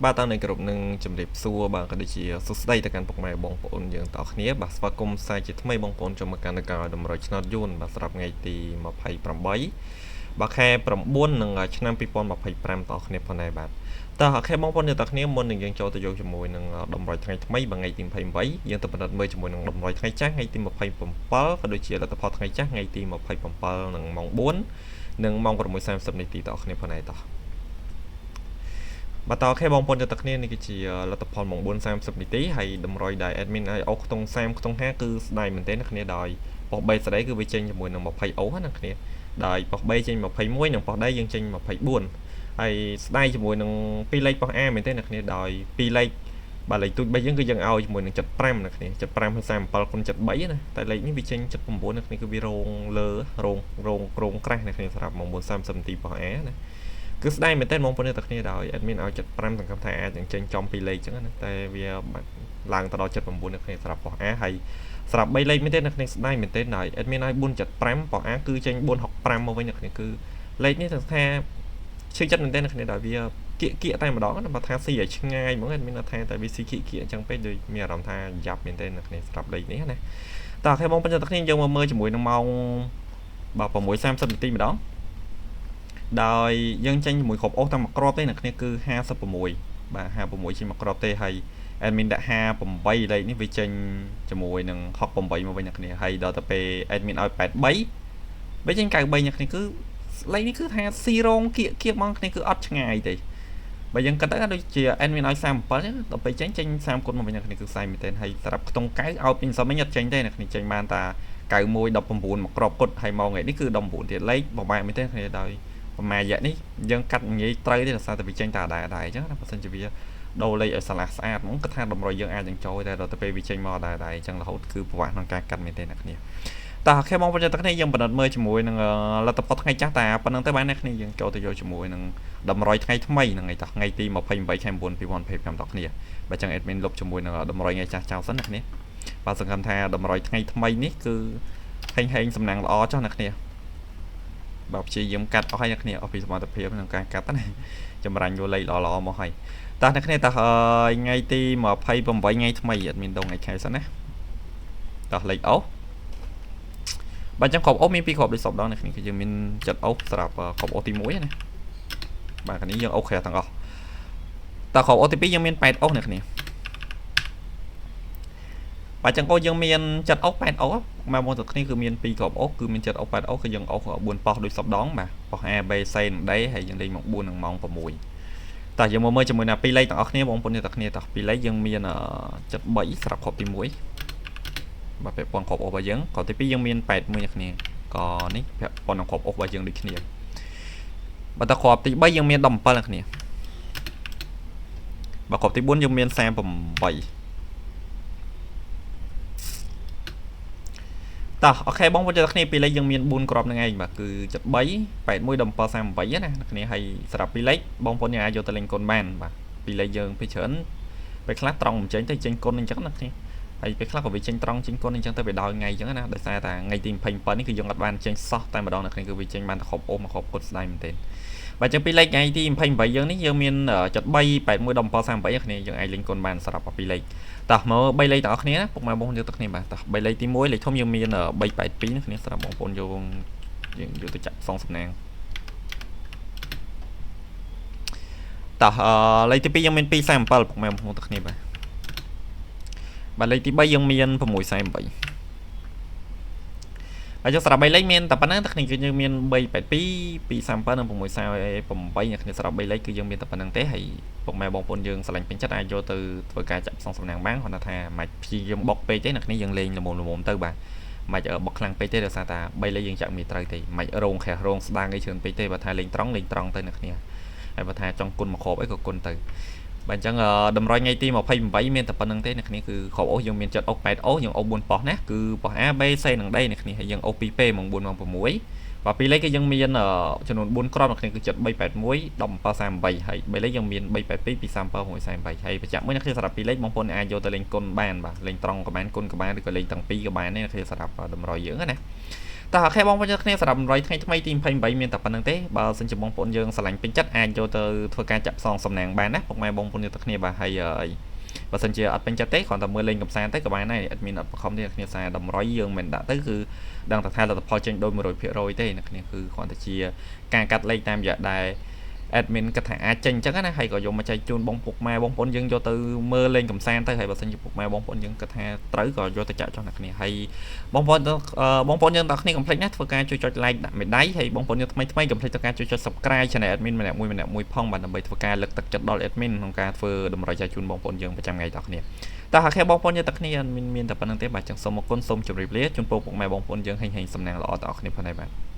បាទតាមនៅគ្រប់នឹងជម្រាបសួរបាទក៏ដូចជាសួស្តីទៅកាន់ពុកម៉ែបងប្អូនយើងទាំងអស់គ្នាបាទស្វាគមន៍សាជាថ្មីបងប្អូនចូលមកកាន់ការតម្រុយឆ្នោតយួនបាទសម្រាប់ថ្ងៃទី28បាទខែ9នឹងឆ្នាំ2025ទាំងអស់គ្នាផងដែរបាទតោះ OK បងប្អូនយើងទាំងអស់គ្នាមុននឹងយើងចូលទៅយកជាមួយនឹងតម្រុយថ្ងៃថ្មីបាទថ្ងៃទី28យើងទៅពិនិត្យមើលជាមួយនឹងតម្រុយថ្ងៃចាស់ថ្ងៃទី27ក៏ដូចជាលទ្ធផលថ្ងៃចាស់ថ្ងៃទី27នឹងម៉ោង4និងម៉ោង6:30នាទីទាំងអស់គ្នាផងដែរតោះបាទត OK បងប្អូនទាំងគ្នានេះគឺជាលទ្ធផលម៉ោង4:30នាទីហើយតម្រុយដែល admin ឲ្យអូសខ្ទង់30ខ្ទង់50គឺស្ដាយមែនទែនគ្នាដោយប៉ុស្តិ៍3ស្ដីគឺវាចេញជាមួយនឹង20អូសណាគ្នាដោយប៉ុស្តិ៍3ចេញ21និងប៉ុស្តិ៍ D យើងចេញ24ហើយស្ដាយជាមួយនឹង2លេខប៉ុស្តិ៍ A មែនទេអ្នកគ្នាដោយ2លេខបាទលេខទូច3យើងគឺយើងឲ្យជាមួយនឹង75អ្នកគ្នា75ហើយ37គុណ73ណាតែលេខនេះវាចេញ79អ្នកគ្នាគឺវារងលើរងរងក្រងក្រាស់អ្នកគ្នាសម្រាប់ម៉ោង4:30នាទីប៉ុស្តិ៍ A ណាគឺស្ដាយមែនទែនបងប្អូនទាំងគ្នាដោយ admin ឲ្យ75សង្ឃឹមថាអាចនឹងចេញចំពីលេខអញ្ចឹងណាតែវាឡើងទៅដល់79អ្នកគ្នាសម្រាប់ប៉ុស្តិ៍ A ហើយសម្រាប់3លេខមែនទេអ្នកគ្នាស្ដាយមែនទេដោយ admin ឲ្យ475ប៉ុស្តិ៍ A គឺចេញ465មកវិញអ្នកគ្នាគឺលេខនេះថាឈឺចិត្តមែនទេអ្នកគ្នាដោយវាគៀកគៀកតែម្ដងណាបើថាស៊ីឲ្យឆ្ងាយហ្មង admin ថាតែវាស៊ីគៀកគៀកអញ្ចឹងពេកដូចមានអារម្មណ៍ថាយ៉ាប់មែនទេអ្នកគ្នាសម្រាប់លេខនេះណាតោះ OK បងប្អូនទាំងគ្នាយើងមកមើលជាមួយនឹងម៉ោងបាទ6:30នាទីម្ដងដោយយើងចេញជាមួយគ្រាប់អូសតាមមួយគ្រាប់ទេអ្នកគ្នាគឺ56បាទ56ចេញមួយគ្រាប់ទេហើយ admin ដាក់58លេខនេះវាចេញជាមួយនឹង68មកវិញអ្នកគ្នាហើយដល់ទៅពេល admin ឲ្យ83វាចេញ93អ្នកគ្នាគឺលេខនេះគឺថាស៊ីរងគៀកគៀកហ្មងគ្នាគឺអត់ឆ្ងាយទេបើយើងគិតទៅដូចជា admin ឲ្យ37ចឹងដល់ពេលចេញចេញ30គុណមកវិញអ្នកគ្នាគឺផ្សាយមែនទែនហើយសម្រាប់ខ្ទង់9ឲ្យពីសំមិញអត់ចេញទេអ្នកគ្នាចេញបានតា91 19មកគ្រាប់គត់ហើយមកថ្ងៃនេះគឺ19ទៀតលេខពិបាកមែនទែនគ្នាដោយប្រហែលរយៈនេះយើងកាត់និយាយត្រូវទេដោយសារតែវាចេញតាដែរដែរអញ្ចឹងណាបើសិនជាវាដូរលេខឲ្យឆ្លាស់ស្អាតហ្មងគាត់ថាតម្រុយយើងអាចនឹងចូលតែដល់ទៅពេលវាចេញមកដែរដែរអញ្ចឹងរហូតគឺពិបាកក្នុងការកាត់មែនទេអ្នកគ្នាតោះ OK បងប្អូនទាំងគ្នាយើងពិនិត្យមើលជាមួយនឹងលទ្ធផលថ្ងៃចាស់តែប៉ុណ្្នឹងទៅបានអ្នកគ្នាយើងចូលទៅយកជាមួយនឹងតម្រុយថ្ងៃថ្មីហ្នឹងឯងតោះថ្ងៃទី28ខែ9 2025តោះគ្នាបើចឹង admin លុបជាមួយនឹងតម្រុយថ្ងៃចាស់ចោលសិនណាគ្នាបាទសង្ឃឹមថាតម្រុយថ្ងៃថ្មីនេះគឺហែងហែងសំណាងល្អចុះអ្នកគ្នាបាទព្យាយាមកាត់អស់ហើយអ្នកគ្នាអស់ពីសមត្ថភាពក្នុងការកាត់ណាចម្រាញ់យកលេខល្អៗមកហើយតោះអ្នកគ្នាតោះថ្ងៃទី28ថ្ងៃថ្មីអត់មានដងថ្ងៃខែសិនណាតោះលេខអូសបាទចឹងគ្រាប់អូសមានពីរគ្រាប់ដូចសពដងអ្នកគ្នាគឺយើងមានចិត្តអូសសម្រាប់គ្រាប់អូសទី1ណាបាទខាងនេះយើងអូសក្រាស់ទាំងអស់តោះគ្រាប់អូសទី2យើងមាន8អូសអ្នកគ្នាបាទចឹងអូយើងមានចិត្តអូស8អូសមកមកទៅគ្នាគឺមាន2គ្រាប់អូសគឺមានចិត្តអូស8អូសគឺយើងអូស4ប៉ោះដូចសពដងបាទប៉ោះ A B C និង D ហើយយើងលេងម៉ោង4និងម៉ោង6តោះយើងមកមើលជាមួយនឹងពីរលេខទាំងអស់គ្នាបងប្អូនទាំងគ្នាតោះពីរលេខយើងមាន73សម្រាប់គ្រាប់ទី1បាទពាក់ព័ន្ធគ្រាប់អូសរបស់យើងគ្រាប់ទី2យើងមាន81អ្នកគ្នាក៏នេះពាក់ព័ន្ធនឹងគ្រាប់អូសរបស់យើងដូចគ្នាបាទតគ្រាប់ទី3យើងមាន17អ្នកគ្នាបាទគ្រាប់ទី4យើងមាន38តោះ OK បងប្អូនទាំងគ្នាពីរលេខយើងមាន4គ្រាប់ហ្នឹងឯងបាទគឺ73 81 17 38ណាគ្នាហើយសម្រាប់ពីរលេខបងប្អូនយើងអាចយកទៅលេងគុណបានបាទពីរលេខយើងពេលច្រើនពេលខ្លះត្រង់មិនចេញទៅចេញគុណអញ្ចឹងណាគ្នាហើយពេលខ្លះក៏វាចេញត្រង់ចេញគុណអញ្ចឹងទៅវាដល់ថ្ងៃអញ្ចឹងណាដោយសារតែថ្ងៃទី27នេះគឺយើងអត់បានចេញសោះតែម្ដងណាគ្នាគឺវាចេញបានតែគ្រប់អូសមកគ្រប់គុតស្ដាយមែនទែនបាទចឹងពីលេខថ្ងៃទី28យើងនេះយើងមាន73 81 17 38គ្នាយើងអាចលេងគុណបានសម្រាប់ពីលេខតោះមើល3លេខទាំងអស់គ្នាណាពុកម៉ែបងប្អូនយើងទាំងគ្នាបាទតោះ3លេខទី1លេខធំយើងមាន382ណាគ្នាសម្រាប់បងប្អូនយកយើងយកទៅចាក់ផ្សងសំណាងតោះលេខទី2យើងមាន247ពុកម៉ែបងប្អូនទាំងគ្នាបាទបាទលេខទី3យើងមាន648ហើយចុះសម្រាប់3លេខមានតែប៉ុណ្ណឹងតែគ្នាគឺយើងមាន382 237និង648អ្នកគ្នាសម្រាប់3លេខគឺយើងមានតែប៉ុណ្្នឹងទេហើយពុកម៉ែបងប្អូនយើងស្រឡាញ់ពេញចិត្តអាចយកទៅធ្វើការចាក់ផ្សងសំណាងបានគ្រាន់តែថាមិនព្យាយាមបុកពេកទេអ្នកគ្នាយើងលេងល្មមល្មមទៅបាទមិនបុកខ្លាំងពេកទេដោយសារតែ3លេខយើងចាក់មានត្រូវទេមិនរងក្រាស់រងស្ដាងអីច្រើនពេកទេបើថាលេងត្រង់លេងត្រង់ទៅអ្នកគ្នាហើយបើថាចង់គុណមកគ្រាប់អីក៏គុណទៅបាទអញ្ចឹងតម្រុយថ្ងៃទី28មានតែប៉ុណ្្នឹងទេអ្នកគ្នាគឺគ្រាប់អូសយើងមានចិត្តអូស8អូសយើងអូស4ប៉ុស្តិ៍ណាគឺប៉ុស្តិ៍ A B C និង D អ្នកគ្នាហើយយើងអូស2 P ម៉ោង4ម៉ោង6បាទពីរលេខគឺយើងមានចំនួន4គ្រាប់អ្នកគ្នាគឺចិត្ត381 1738ហើយ3លេខយើងមាន382 237 648ហើយបញ្ជាក់មួយអ្នកគ្នាសម្រាប់ពីរលេខបងប្អូនអាចយកទៅលេងគុណបានបាទលេងត្រង់ក៏បានគុណក៏បានឬក៏លេងទាំងពីរក៏បានដែរអ្នកគ្នាសម្រាប់តម្រុយយើងណា តោះ OK បងប្អូនយើងគ្នាសម្រាប់100ថ្ងៃថ្មីទី28មានតែប៉ុណ្្នឹងទេបើសិនជាបងប្អូនយើងស្រឡាញ់ពេញចិត្តអាចយកទៅធ្វើការចាក់ផ្សងសំណាងបានណាពុកម៉ែបងប្អូនយើងទាំងគ្នាបាទហើយបើសិនជាអត់ពេញចិត្តទេគ្រាន់តែមើលលេងកំសាន្តទៅក៏បានដែរអត់មានអត់បខំទេអ្នកគ្នាសារតម្រុយយើងមិនដាក់ទៅគឺដឹងតែថាលទ្ធផលចេញដូច100%ទេអ្នកគ្នាគឺគ្រាន់តែជាការកាត់លេខតាមរយៈដែល admin គិតថាអាចចេញអញ្ចឹងណាហើយក៏យកមកចែកជូនបងពុកម៉ែបងប្អូនយើងយកទៅមើលលេងកំសាន្តទៅហើយបើសិនជាពុកម៉ែបងប្អូនយើងគិតថាត្រូវក៏យកទៅចាក់ចុះអ្នកគ្នាហើយបងប្អូនបងប្អូនយើងទាំងគ្នាកុំភ្លេចណាធ្វើការជួយចុច like ដាក់មេដៃហើយបងប្អូនយើងថ្មីថ្មីកុំភ្លេចធ្វើការជួយចុច subscribe channel admin ម្នាក់មួយម្នាក់មួយផងបាទដើម្បីធ្វើការលើកទឹកចិត្តដល់ admin ក្នុងការធ្វើតម្រុយចែកជូនបងប្អូនយើងប្រចាំថ្ងៃទាំងគ្នាតោះ OK បងប្អូនយើងទាំងគ្នាមានមានតែប៉ុណ្្នឹងទេបាទចឹងសូមអរគុណសូមជម្រាបលាជូនពរពុកម៉ែបងប្អូនយើងហេងហេងសំណាងល្អទាំងអស់គ្នាផងដែរបាទ។